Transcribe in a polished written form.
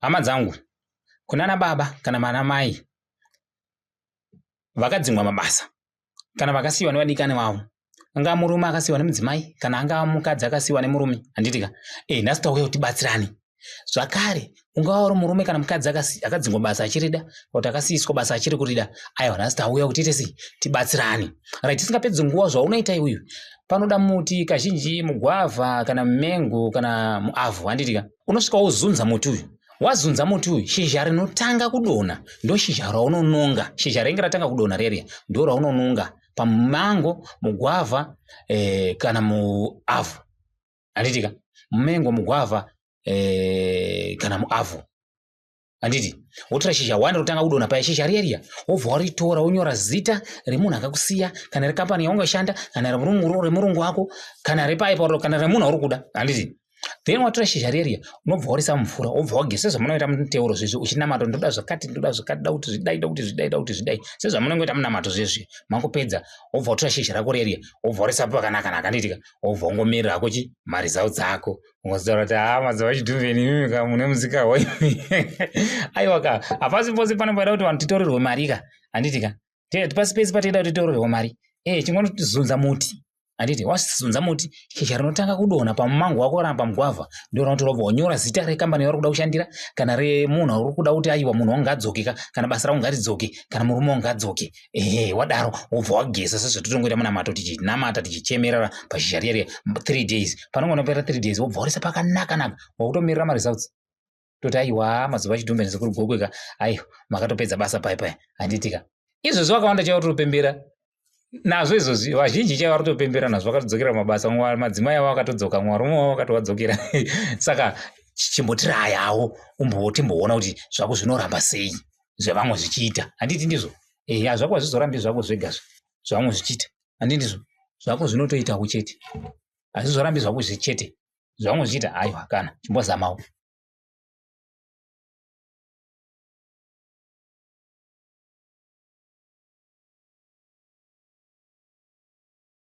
Hama dzangu, kunana baba kana mana mai vakadzingwa mabasa kana vakasiyiwa nevadikani vavo, angava murume akasiyiwa nemudzimai kana angava mukadzi akasiyiwa nemurume, handiti ka? Eh, nhasi tauya kuti tibatsirane. Zvakare, ungava uri murume kana mukadzi akadzingwa basa achirida kuti akasiiswa basa achiri kurida, aiwa nhasi tauya kuti tiite sei? Tibatsirane. Right, tisingapedzi nguva, zvaunoita iwewe, panoda muti kazhinji mugwavha kana mumengo kana muavhu, handiti ka? Unosvika wozunza muti uyu. Wazunza muti uyu, shizha rinotanga kudonha ndoshizha raunononga. Shizha rinenge ratanga kudonha reriya ndo raunononga pamumango, mugwavha kana muavhu, handiti ka? Mumengo, mugwavha kana muavhu, handiti? Wotora shizha one rotanga kudonha paya, shizha riya riya wobva waritora, wonyora zita remunhu akakusiya kana rekambani yaungashanda kana remurungu wako kana repaipa kana remunhu auri kuda, handiti? Then watora shizha riya riya, unobva warisa mumvura, wobva wageza sezvamunoita muteuro zvezvi, uchinamata, ndoda zvakati, ndoda zvakati, da kuti zvidai, da kuti zvidai, da kuti zvidai, sezvamunongoita munamato zvezvi. Makupedza, wobva watora shizha rako riya riya, wobva warisa pakanaka naka, handiti ka? Wobva wangomirira hako chi maresults ako, ungozotaura kuti haa, mazuva chidhumveni imimi ka mune musika waimi. Aiwa ka, hapasi pose panomboida kuti vanhu titorerwe mari ka, handiti ka? Pasi pese patinoda kuti titorerwe mari, chingonozunza muti, handiti? Wazunza muti, shizha rinotanga kudonha pamumango wako kana pamugwavha ndo raunotora, wobva wanyora zita rekambani yauri kuda kushandira kana remunhu auri kuda kuti aiwa, munhu wangu ngaadzoke ka, kana basa rangu ngaridzoke, kana murume wangu ngaadzoke. Ehe, wadaro wobva wageza sezvatotongoita munamato, tichinamata tichichemerera pashizha riya riya 3 days. Panongonopera 3 days, wobva warisa pakanaka naka, wakutomirira maresults. Toti aiwa, mazuva achidhumbe nesekuru Gokwe ka, aiwa makatopedza basa pai pai, handiti ka? Izvozvi vakawanda chaivo totopembera nazvo izvozvi, vazhinji chaivo vari kutopembera nazvo, vakatodzokera mumabasa, madzimai avo akatodzoka, varume vavo vakatovadzokera. Saka chimbotirayawo timboona kuti zvako zvinoramba sei zvevamwe zvichiita, handiti ndizvo? Eya, zvako hazvizorambi zvako zvega zvavamwe zvichiita, handiti ndizvo? Zvako zvinotoitawo chete, hazvizorambi zvako zvichete zvavamwe zvichiita. Aiwa, kana chimbozamawo.